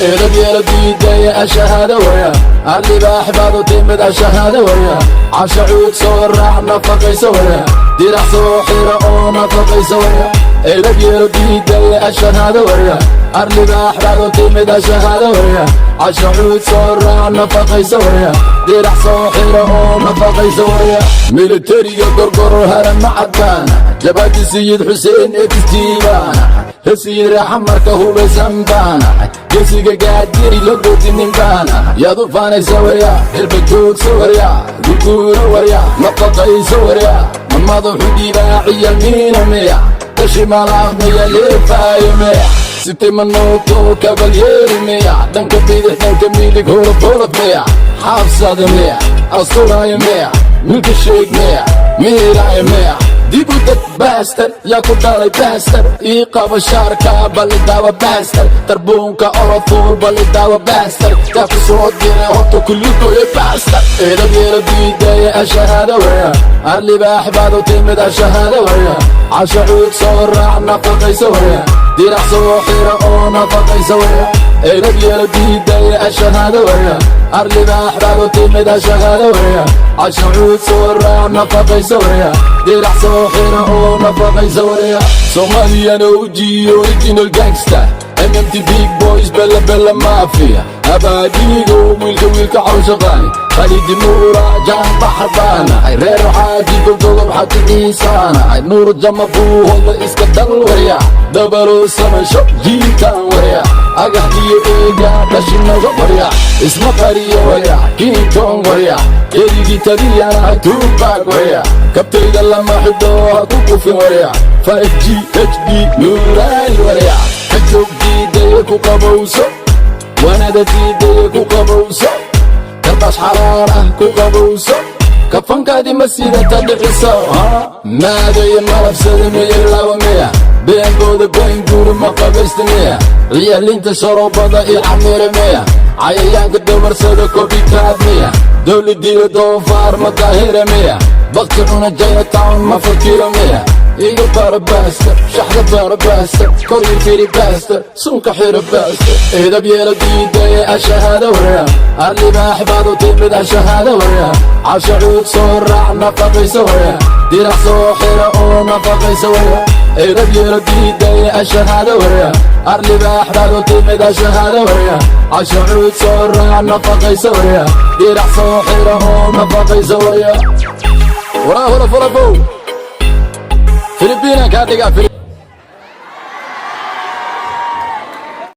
Edab yeelo diidaya, ashahaada warya. Arlibaax baad u timid, ashahaada warya. Casha cuud soo raac, nafaqayso warya. Dirac soo xira oo nafaqayso warya. Edab yeelo diidaya, ashahaada warya. Arlibaax baad u timid, ashahaada warya. Casha cuud soo raac, nafaqayso warya. Dirac soo xira oo nafaqayso warya. Militariga Gorgoro harama cadbaan, jabhadi Sayid Xuseen exjiibaan, hesiyi raaxa hubaysan baan, gesiga gaadiri la goodinin baan. Yaad u faanaysa warya? Hilba joogsa warya, guguuro warya, nafaqayso warya. Ma madaxu dhibaaciya miina miya? Dashi malaaqmiya, leefaayo miya? Sitimanooto kabalyeeri miya? Dhanka bidix, dhanka midig, holof holof miya? Xaabsada miya? Asturaayo miya? Milka sheeg miya? Miiraayo miya? Dib u deg bastard, yaa ku dhalay bastard? Ii qaba shaarka, balidaawa bastard. Tarbuunka orofuul, balidaawa bastard. Yaa ku soo diray horta kulligoye bastard? Edab yeelo diidaya, ashahaada warya. Arlibaax baad u timid, ashahaada warya. Casha cuud soo raac, nafaqayso warya. Dirac soo xira oo nafaqayso warya. Edab yeelo diidaya, ashahaada warya. Arlibaax baad u timid, ashahaada warya. Casha cuud soo raac, nafaqayso warya. Dirac soo xira oo nafaqayso warya. Somalian OG, original gangster, MMT big boys, bella bella mafia, abaadigo wiilka wiilka cawshaqaani, Khalidi Nuura jaan baxar baanahay, reer Xaaji Goldogob Xaji Ciisaanahay, Nuur Jama buuhoda iska dal warya, dabalo samansho jiitaan warya, agax iyo eega dhashinaga warya, isma qariyo warya, King warya, keligii taliyanahay, Tupac warya, kabtayda lama xidho, ha ku kufin warya, 5G HD nuuraani warya, ka joog diidaya, ku qabowso wanada, diidaya ku qabowso, karbaas xalaal ah ku qabowso, kafankaadi ma sidata dhiciso maadayo malabsada miya, laba miya, beenbooda goyn guuri ma qabaysta miya, ciyaalinta sharoobada iyo camira miya, cayayaanka dawarsada kobitaad miya, dowladiila doofaar ma daahira miya, bakti cuna Chinatown ma fakiro miya? Iga bara bastard, shaxda bara bastard, kor ii firi bastard, sunka xira bastard. Edab yeelo diidaya, ashahaada warya. Arlibaax baad u timid, ashahaada warya. Casha cuud soo raac, nafaqayso warya. Dirac soo xira oo nafaqayso warya. Edab yeelo diidaya, ashahaada warya. Arlibaax baad u timid, ashahaada warya. Casha cuud soo raac, nafaqayso warya. Dirac soo xira oo nafaqayso warya. Waraa hora furafow, Filibiina kaa dhigaa.